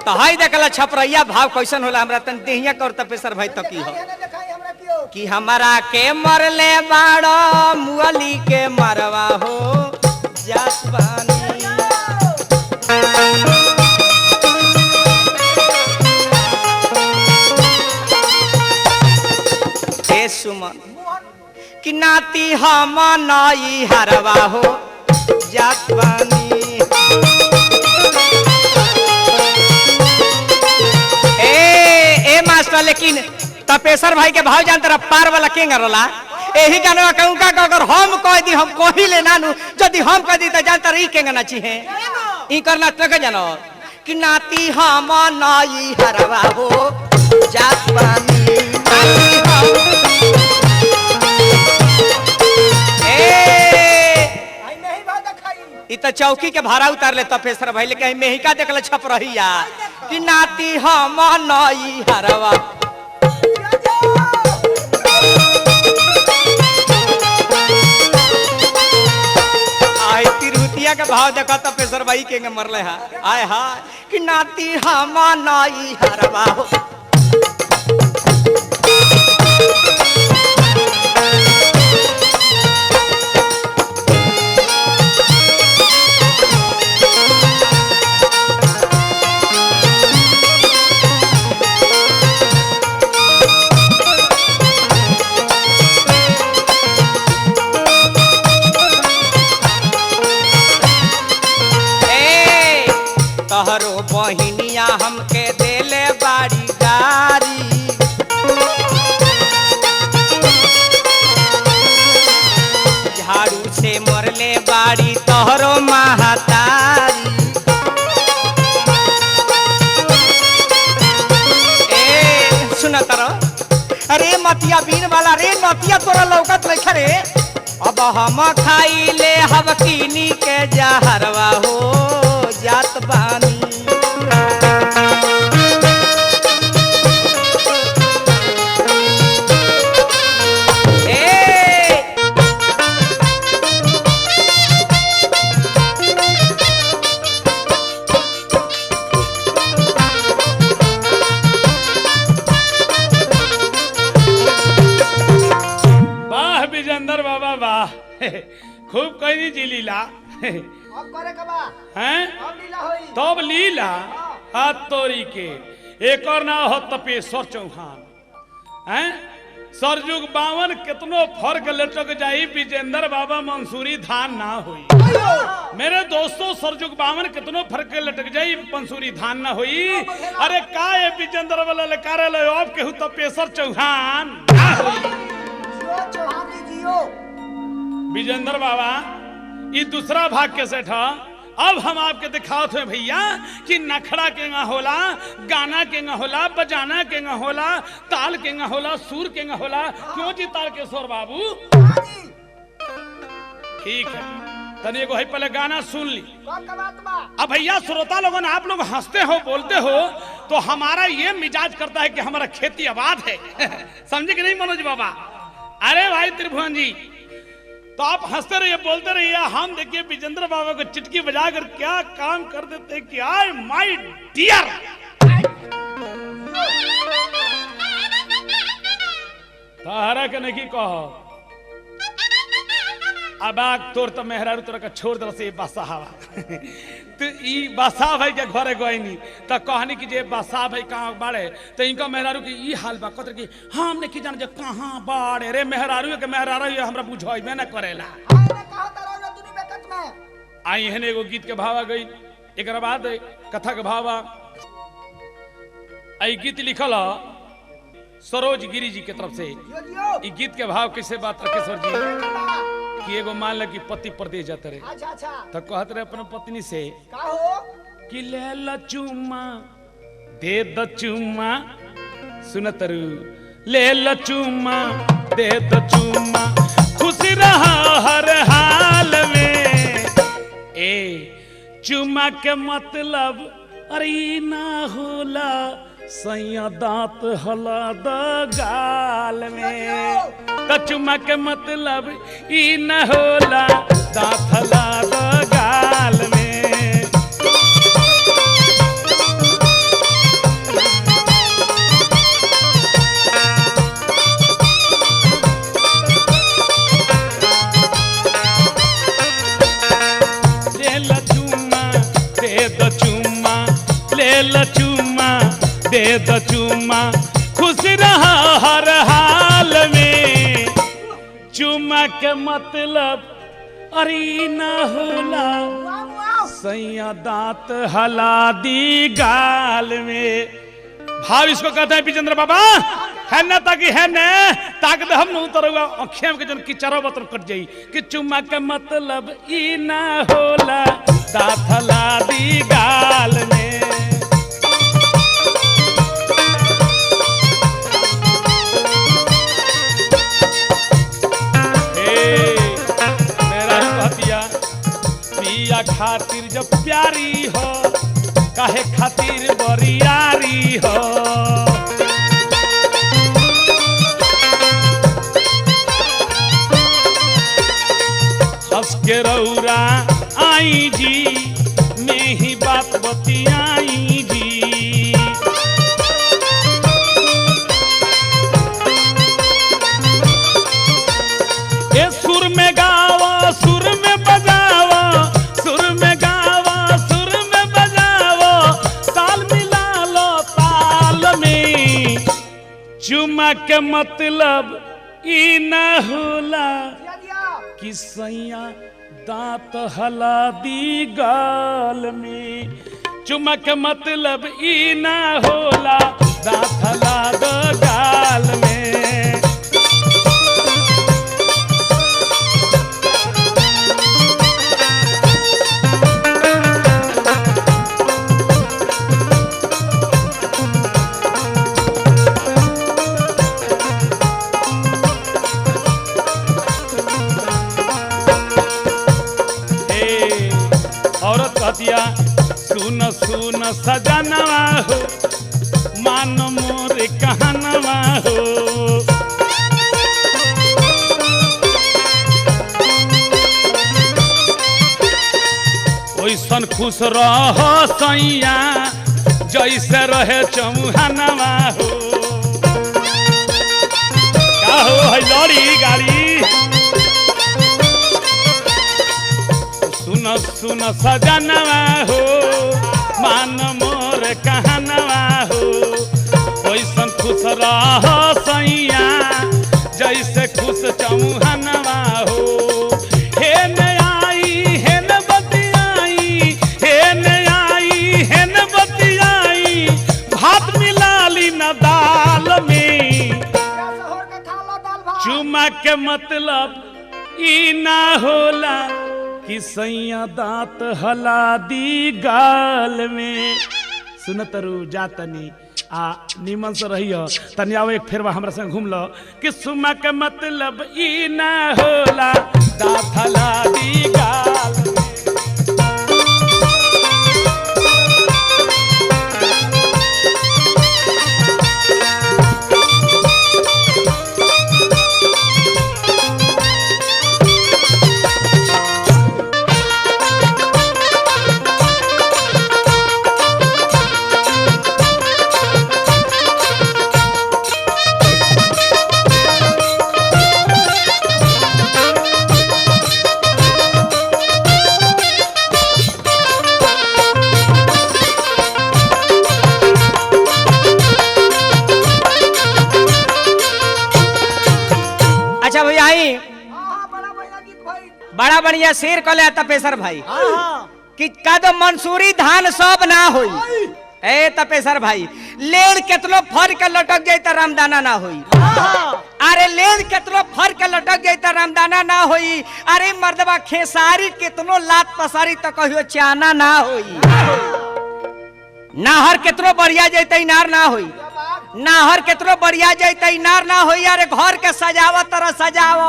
त हई देखला छपरैया भाव कैसन होला, हमरा तन देहिया कर तपेसर भाई त की हो। देखाई ना देखाई हमरा क्यों? कि हमरा के मरले बाड़ो मुअली के मरवा हो जात बानी। हे सुमन कि नाती हम नई हरवा हो जात बानी। ए ए मास्टर, लेकिन तपेश्वर भाई के भाव जानते रह पार वाला के रला एही गानवा कहूं का अगर हम कह दी हम कही ले नानू, यदि हम कह दी त जानते रह ई केंगा नाची है ई करना तो के जानो कि नाती हम नई हरवा हो जात बानी। नाती हम ए आई नहीं भाव देखाई। इ त चौकी के भाड़ा उतार ले तपेश्वर भाई, लेकिन मेहिका देखले छप रही कि नाती हम नई हरवा। आई तिरहुतिया के भाव देखा तपेश्वर भाई के मरले हा। आय हा कि नाती हम नई हरवा हो। ए तोहरो बहिनिया हमके देले बाड़ी गारी, झाड़ू से मरले बाड़ी तोहरो महतारी। ए सुन तर, अरे मतिया बीन वाला रे नतिया तोरा लौकत लइखा रे। अब हम खाई ले हब किनी के जहरवा हो जात बानी। ए वाह विजेंद्र बाबा वाह, खूब कही जी लीला। अब करे के बा? हैं अब लीला होई। तब लीला हाथ तोरी के एक और ना हो तपेश्वर चौहान हैं सरजुग बावन कितनो फर्क लटक जाई विजेंद्र बाबा मंसूरी धान ना हुई। मेरे दोस्तों सरजुग बावन कितनो फर्क लटक जाई मंसूरी धान ना हुई। अरे का ये विजेंद्र वाला लकार लो अब केहू तपेश्वर चौहान ना हुई। जियो चौहान जी जियो। विजेंद्र बाबा ये दूसरा भाग के सेठ ह। अब हम आपके दिखावत हुए भैया कि नखड़ा के ना होला, गाना के ना होला, बजाना के ना होला, ताल के ना होला, सुर के ना होला। क्यों जी तारकेश्वर बाबू? हाँ जी। ठीक है, तनी एगो है पहले गाना सुन ली। कौन का बात बा? अब भैया श्रोता लोगन आप लोग हंसते हो बोलते हो तो हमारा ये मिजाज करता है कि हमारा खेती आबाद है। समझे कि नहीं मनोज बाबा? अरे भाई त्रिभुवन जी, तो आप हंसते रहिए बोलते रहिए, हम देखिए विजेंद्र बाबा को चिटकी बजाकर क्या काम कर देते हैं कि आय my dear. तहरा के नहीं कह अबाग तोर तो मेहरारू तोरा के छोड़ दल से बसा हवा। तो ई बसा भाई के घरे गईनी तो कहनी कि जे बसा भाई कहाँ बाड़े, तो इनका मेहरारू के ई हाल बा, कहत कि हम नहीं जान जे कहाँ बाड़े रे मेहरारू के मेहरारू ये हमरा बुझाइबे ना करेला। आए कहा तारा दुनी बेकत में। आई एहन एगो गीत के भाव आ गई, एक बाद कथा के भाव आ। आई गीत लिखल सरोज गिरी जी के तरफ से। जियो जियो। ई गीत के भाव कैसे बात रकेश्वर जी कि एगो मान ल कि पति परदेश जाते रहे। अच्छा अच्छा। तो कहत रहे अपने पत्नी से का हो कि ले ल चुम्मा दे द चुम्मा, सुनतरू ले ल चुम्मा दे द चुम्मा, खुश रहा हर हाल में। ए चुम्मा के मतलब अरे ई ना होला सैया दांत हला द गाल में। त चुम्मा के मतलब ई न होला दांत हला द गाल में। ले ल चुम्मा दे द चुम्मा, ले ल चुम्मा दे द चुम्मा, खुश रहा हर हाल में। चुम्मा के मतलब अरे ना होला सैया दांत हला दी गाल में। भाव इसको कहते हैं विजेंद्र बाबा है ना, ताकि है न ताकि हम न उतरुआ अखियां के जन किचरो बतर कट जाई कि चुम्मा के मतलब ई ना होला दांत हला दी गाल में। हे मेरा कहतिया पिया खातिर जब प्यारी हो काहे खातिर बरियारी हो। हंस के रौरा आई जी में बात बतियाई जी। ए सुर में गावा सुर में बजावा, सुर में गावा सुर में बजावा, ताल मिला लो ताल में। चुमा के मतलब ई ना होला कि सैया दांत हला दी गाल में। चुमा के मतलब ई ना होला दांत हला दो गाल में। हे औरत कहतिया सुन सुन सजनवा हो मान मोर कहनवा हो। ओइसन खुश रह सैया जैसे रहे चौहानवा हो। का हो है लड़ी गाड़ी। सुन सुन सजनवा हो मान मोर कहनवा हो, ओइसन खुश रह सैया जैसे खुश चौहानवा हो। हे न आई हे न बतियाई, हे न आई हे न बतियाई, भात मिला ली न दाल में। चुमा के मतलब ई ना होला कि सैया दांत हला दी गाल में। सुनतरू जातनी आ निमन से रहियो तनी आओ एक फेरवा हमरा संग घूम लो कि सुमा के मतलब ई ना होला दांत हला दी गाल में। बड़ा बढ़िया शेर कले तपेसर भाई हाँ कि का दो मंसूरी धान सब ना होई। ए तपेसर भाई, लेड़ केतनो फर के लटक जाई त रामदाना ना होई। अरे लेड़ केतनो फर के लटक जाई त रामदाना ना होई। अरे मर्दबा खेसारी केतनो लात पसारी त कहियो चाना ना होई। नाहर केतनो बढ़िया जाई त इनार ना होई। नाहर केतनो बढ़िया जाई त इनार ना होई। अरे घर के सजाव तरह सजाव,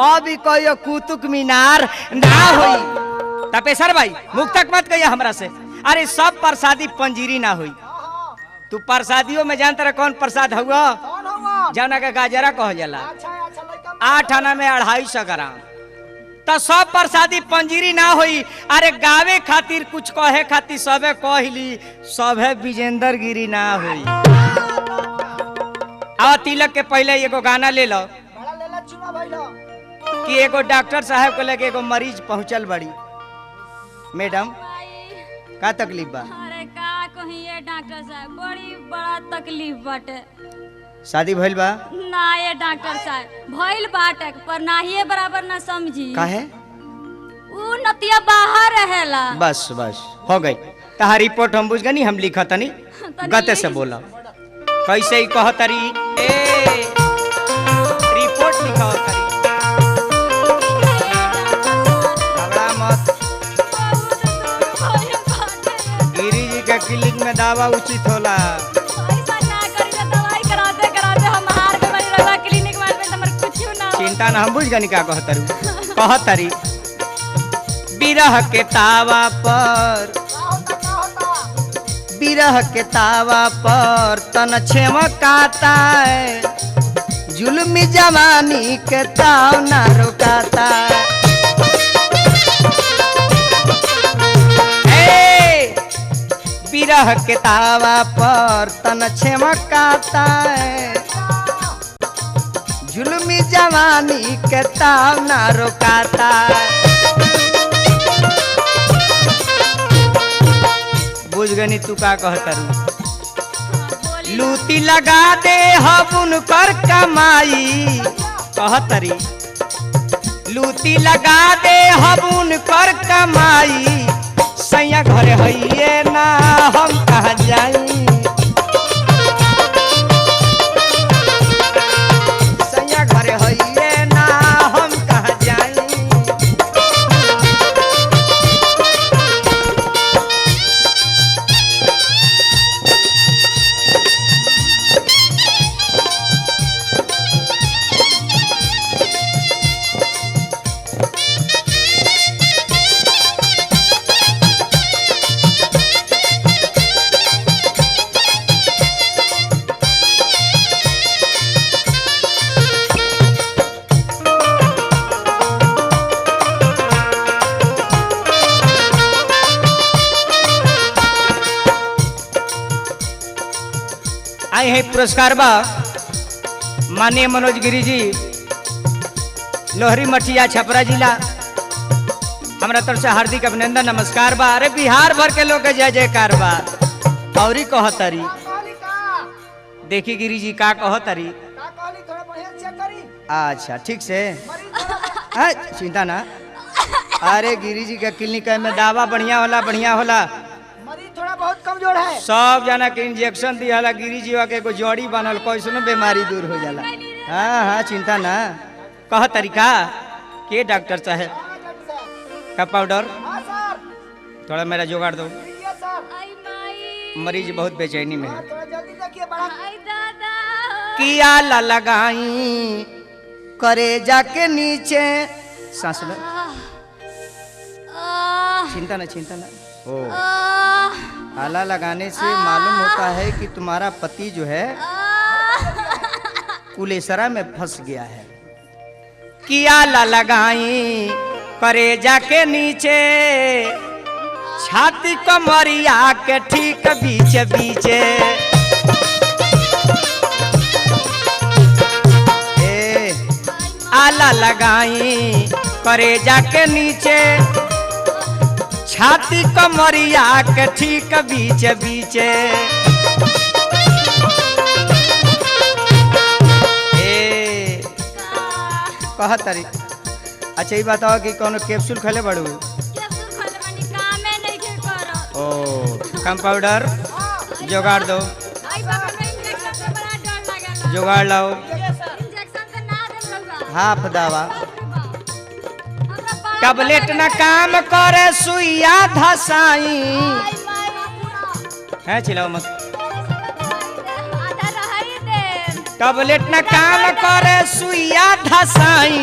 अभी कहियो कुतुब मीनार ना होई। तपेसर भाई मुक्तक मत कहिया हमरा से। अरे सब प्रसादी पंजीरी ना होई। तू प्रसादियों में जानता रह कौन प्रसाद हुआ? कौन हुआ? जौना के गाजरा कहल जाला। अच्छा अच्छा लड़का। 8 आना में 250 ग्राम। तो सब प्रसादी पंजीरी ना होई। अरे गावे खातिर कुछ कहे खातिर सबे कहली, सबे विजेंद्र गिरी ना होई। आ तिलक के पहले एगो गाना ले लो बड़ा लेला चुना भाई लो। कि एगो डॉक्टर साहब के लगे एगो मरीज पहुंचल बड़ी। मैडम भाई, का तकलीफ बा? अरे का कहिए डॉक्टर साहब, बड़ी बड़ा तकलीफ बाटे। शादी भइल बा? ना ये डॉक्टर साहब भइल बाटे पर नाहिए बराबर ना समझी। काहे? ऊ नतिया बाहर रहेला। बस बस हो गई तहार रिपोर्ट हम बुझ गनी, हम लिखतनी गते से बोला कैसे ही कहतरी। ए रिपोर्ट लिखतरी, घबरा मत। गिरी जी के क्लिनिक में दावा उचित होला। ऐसा ना करी त दवाई कराते कराते हम हार गइल बानी, रउआ क्लिनिक में आइल हमर कुछ ना हो। चिंता ना, हम बुझ गनी का कहतरू। कहतरी बिरह के तावा पर, का होता का होता? बिरह के तावा पर तन छेमकाता है, जुल्मी जवानी के ताव ना रुकाता। ए, बिरह के तावा पर तन छेमकाता है, जुल्मी जवानी के ताव ना रुकाता। बुझ गनी तू का कहतरू। बोली लूती लगा दे हबुन कर कमाई, कहतरी लूती लगा दे हबुन कर कमाई, सैया घर हइये ना हम कहा जाई। सैया घर हइये ना हम कहा जाई। आए हैं पुरस्कार बा माननीय मनोज गिरी जी, लोहरी मठिया छपरा जिला। हमरा तरफ से हार्दिक अभिनंदन नमस्कार बा। अरे बिहार भर के लोग के जय जयकार बा। औरी कहतरी का कहली का? देखी गिरी जी का कहतरी। का कहली? थोड़ा बढ़िया चेक करी। अच्छा ठीक से मरीज थोड़ा आ, चिंता ना। अरे गिरी जी के क्लिनिक में दावा बढ़िया होला, बढ़िया होला। मरीज थोड़ा बहुत कमजोर है। सब जना के इंजेक्शन दिहला गिरी जी के एगो जड़ी बनल, कैसनो बीमारी दूर हो जाला। हाँ हाँ चिंता ना। कह तरीका के डॉक्टर साहब हाँ डॉक्टर साहब। का पाउडर हाँ सर, थोड़ा मेरा जुगाड़ दो, लीजिए सर। आई माई, मरीज बहुत बेचैनी में हाँ है। थोड़ा जल्दी देखिए बड़ा। आई दादा। किया ला लगाई करे जाके नीचे सांस लो। आह, चिंता ना चिंता ना। ओ आह, आला लगाने से मालूम होता है कि तुम्हारा पति जो है कुलेसरा में फंस गया है। किया ला लगाई करे जाके नीचे, छाती कमरिया के ठीक बीच बीचे। ए, आला लगाई करे जाके नीचे, छाती कमरिया के ठीक बीच बीचे। ए कह तरी अच्छा ये बताओ कि कोनो कैप्सूल खैले बाड़ू? कैप्सूल खैले बानी, कामे नइखे करत। ओ कंपाउंडर जुगाड़ दो। आई बाबा, हमरा इंजेक्शन से बड़ा डर लागेला। जुगाड़ लाओ। इंजेक्शन से ना देम रउआ। हाफ दावा। बाप रे बाप। हमरा बड़ा डर टैबलेट न लागेला। काम करे सुइया धसाई। आई माई पूरा। है चिल्लाओ मत। आधा रही देम। टैबलेट न काम करे सुइया धसाई,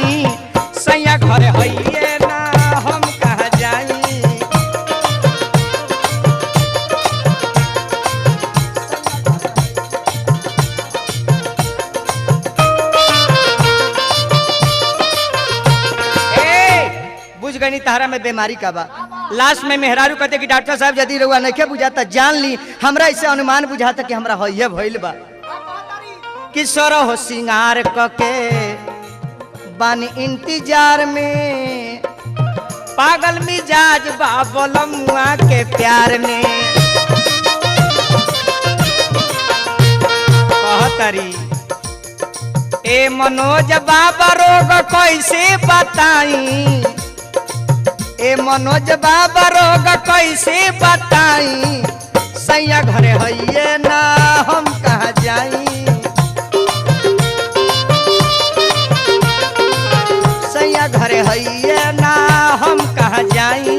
सैया घर हइये ना हम कहा जाई। ए, बुझ गई तारा में बीमारी का बा। लास्ट में मेहरारू कहते कि डॉक्टर साहब यदि रउआ नइखे बुझाता जान ली, हमरा इसे अनुमान बुझाता कि हमरा हइये भइल बा। किशोर हो सिंगार कके बानी इंतजार में, पागल मिजाज बाबलमुआ के प्यार में। कहतरी ए मनोज बाबा रोग कैसे बताई, ए मनोज बाबा रोग कैसे बताई, सैया घरे हइये ना हम कहाँ जाई। सैया घरे हइये ना हम कहाँ जाई।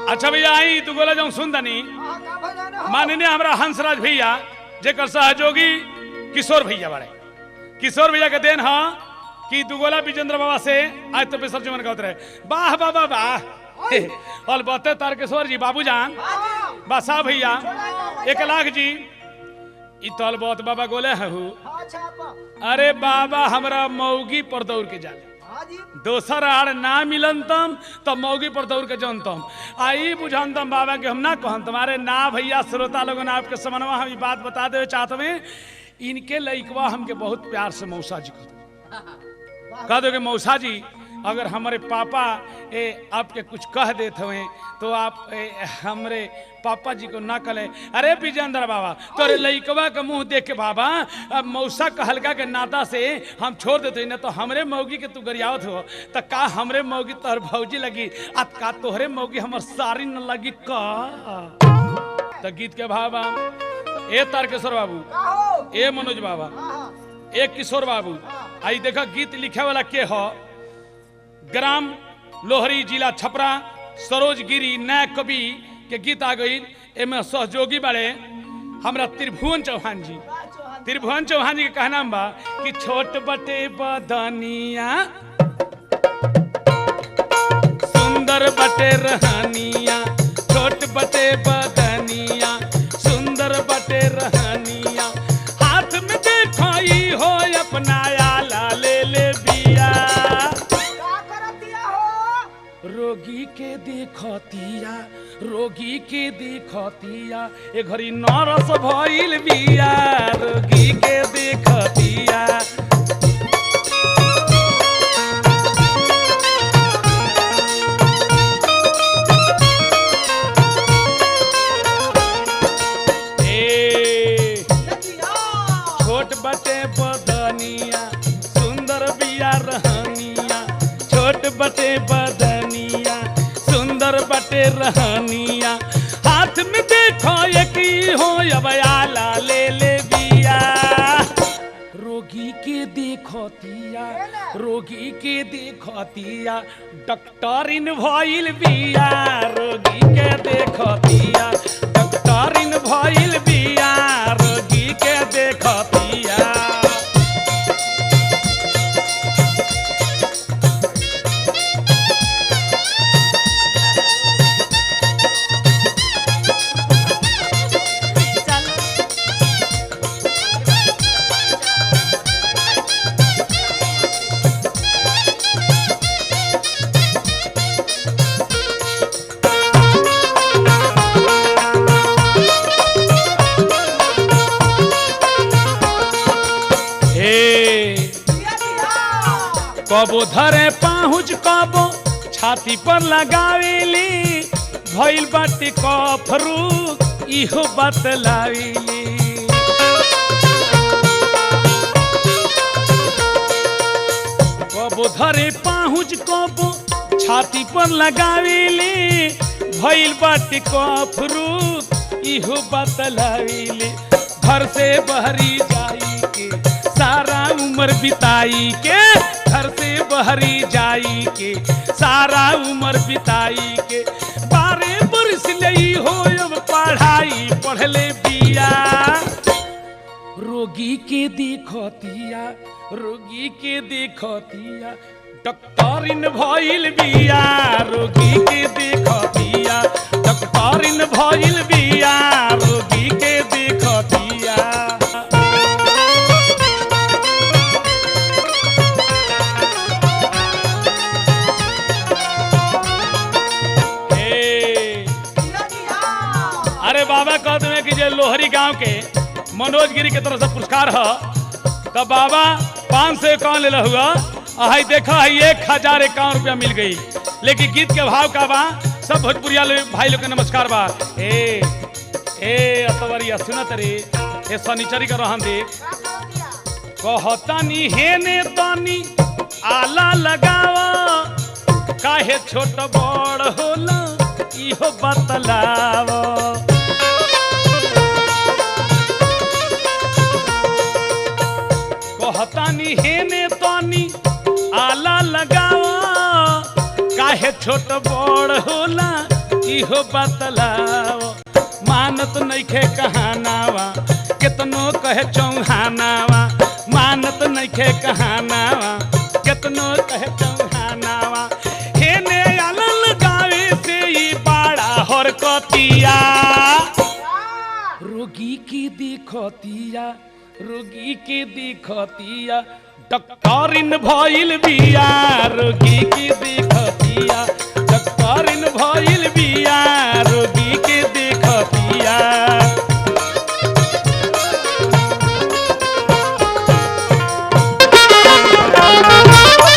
अच्छा भैया आई तू गोला जाऊं सुन दनी। माननीय हमरा हंसराज भैया जेकर सहयोगी किशोर भैया बाड़े, किशोर भैया के देन हा कि दुगोला विजेंद्र बाबा से आज तो पेशर जीवन गावत रहे। वाह बाबा वाह। और बते तारकेश्वर जी बाबूजान बादशाह भैया 1 लाख जी ई तल बहुत बाबा गोले हूँ। अरे बाबा हमरा मौगी पर दौड़ के जाले, दोसर आर ना मिलनतम तो मौगी पर दौड़ के जनतम। आई बुझनतम बाबा के हम ना कहनतम। अरे ना भैया श्रोता लोगन आपके समनवा हम ई बात बता देवे चाहत में, इनके लइकवा हमके बहुत प्यार से मौसा जी कह दो कि मौसा जी अगर हमारे पापा ए आपके कुछ कह देते हुए तो आप हमारे पापा जी को ना कले। अरे विजेंद्र बाबा तोरे लइकवा के मुंह देख के बाबा अब मौसा कहलका के नाता से हम छोड़ देते ना, तो हमरे मौगी के तू गरियावत हो तो का हमरे मौगी तोहर भौजी लगी आ का तोहरे मौगी हमर सारी न लगी का। तो गीत के भाव ए तारकेश्वर बाबू, ए मनोज बाबा, ए किशोर बाबू, आई देखा गीत लिखे वाला के हो, ग्राम लोहरी जिला छपरा सरोज गिरी नया कवि के गीत आ गई। एमे सहयोगी बाड़े हमरा त्रिभुवन चौहान जी। त्रिभुवन चौहान जी के कहना बा कि छोट बटे बदनिया सुंदर बटे रहनिया, छोट बटे बदनिया सुंदर बटे रहनिया, हाथ में देखो ई हो अपना आला ले ले बिया, रोगी के देखतिया, रोगी के देखतिया ए घड़ी नरस भइल बिया, रोगी के देखतिया। ए छोट बटे बदनिया सुंदर बिया रहनिया, छोट बटे बदनिया सुंदर बटे रहनिया, हाथ में देखो एक हो अब आला ले ले बिया, रोगी के देखतिया, रोगी के देखतिया डॉक्टरिन भइल बिया, रोगी के देखतिया डॉक्टरिन भइल बिया, रोगी के देखतिया। कबो धरे पाहुज कबो छाती पर लगावेली, भइल बाटे कफरू इहो बतलावेली। कबो धरे पाहुज कबो छाती पर लगावेली, भइल बाटे कफरू इहो बतलावेली। घर से बहरी जाई के सारा उम्र बिताई के, घर से बहरी जाई के सारा उम्र बिताई के, बारे बरस लई हो अब पढ़ाई पढ़ले बिया। रोगी के देखतिया, रोगी के देखतिया डॉक्टरिन भइल बिया। रोगी के देखतिया डॉक्टरिन भइल बिया, रोगी के देखतिया। ए, अरे बाबा कहते हैं कि जे लोहरी गांव के मनोज गिरी के तरफ से पुरस्कार है, तो बाबा 551 ले हुआ, आई देखा है 1051 रुपया मिल गई। लेकिन गीत के भाव का बा, सब भोजपुरिया भाई लोग के नमस्कार बा। ए ए अतवरिया सुनत रे, ए शनिचरी का रहन दे। कहतानी हेने तानी आला लगावा, काहे छोट बड़ होला इहो बतलावा। कहतानी हेने तानी आला लगावा, काहे छोट बड़ होला इहो बतलावा। मानत नइखे कहानावा केतनो कहे चौहानावा, मानत नइखे कहानावा केतनो कहे चौहानावा। हेने आला लगावे से ई बाड़ा हरकतिया, रोगी की देखतिया, रोगी के देखतिया डॉक्टरिन भइल बिया। रोगी के देखतिया डॉक्टरिन भइल बिया, रोगी के देखतिया।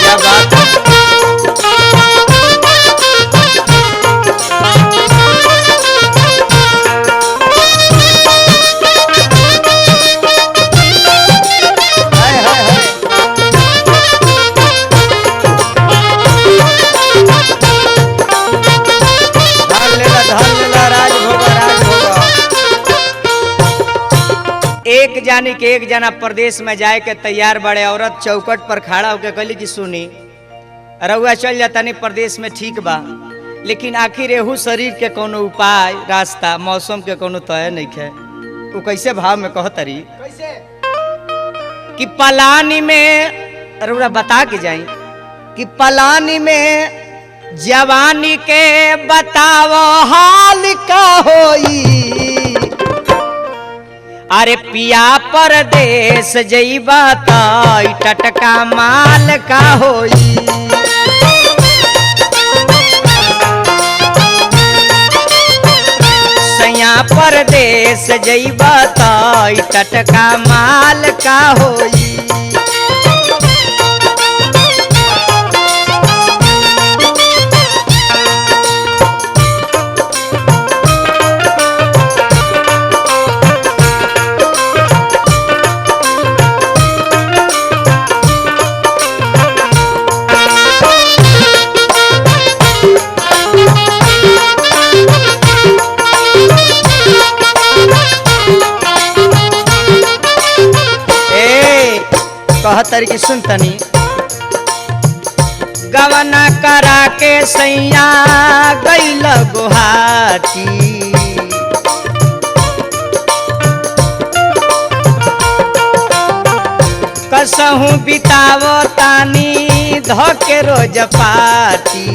क्या बात है। हाय हाय हाय। धर लेला, धर लेला, राज भोग, राज भोग। एक जानी के एक जना प्रदेश में जाए के तैयार बड़े, औरत चौकट पर खड़ा होके कहली कि सुनी रउआ चल जाता नहीं प्रदेश में, ठीक बा, लेकिन आखिर एहू शरीर के कोनो उपाय रास्ता मौसम के कोनो तय नहीं है। वो कैसे भाव में कहतरी कैसे कि पलानी में रउआ बता के जाई कि पलानी में जवानी के बताओ हाल का होई, अरे पिया परदेश जइबा त टटका माल का होई। सैया परदेश जइबा त टटका माल का होई। ए कहतर की सुन तनी गवना करा के सैया गैल गुहाटी, कसहूँ बितावो तानी धोके रोज पाटी।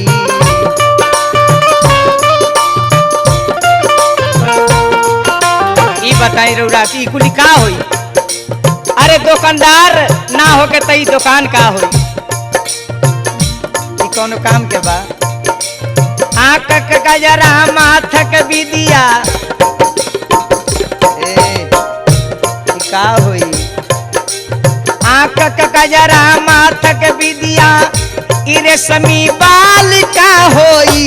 ई बताई रउरा कि ई कुली का होई? अरे दुकानदार ना होके त ई दुकान का होई? ई कोनो काम के बा? आँख के गजरा माथक बिदिया, ए ई का होई? आंख क कजरा माथक विदिया ई रेशमी बाल का होई।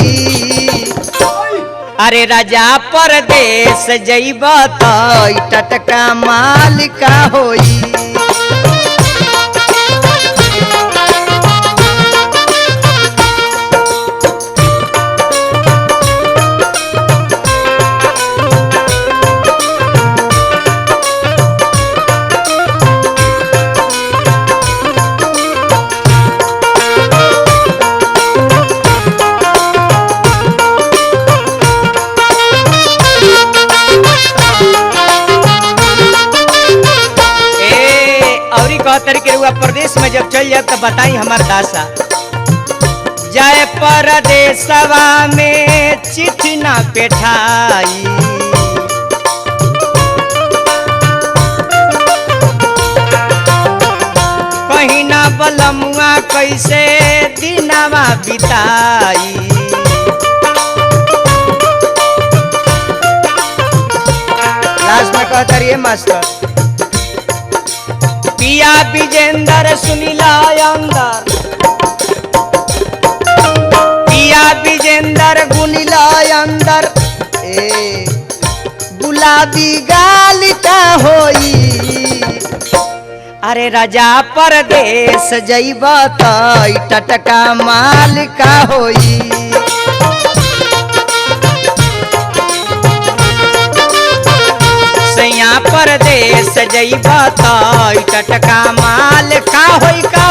अरे राजा परदेस जइब त ई टटका माल का होई। ए औरी कह तरीके रुआ प्रदेश में जब चल जाए तो बताई हमार दासा। जाए परदेसवा में चिट्ठी ना पेठाई, कहीं ना बलमुआ कैसे दिनावा बिताई। लास्ट में कहता रहिए मास्टर, पिया विजेंदर सुनीला अंदर, पिया विजेंदर गुनीला अंदर, ए गुलाबी गाल का होई। अरे राजा परदेस जइब त ई टटका माल का होई। सैया परदेस जइब त ई टटका माल का होई का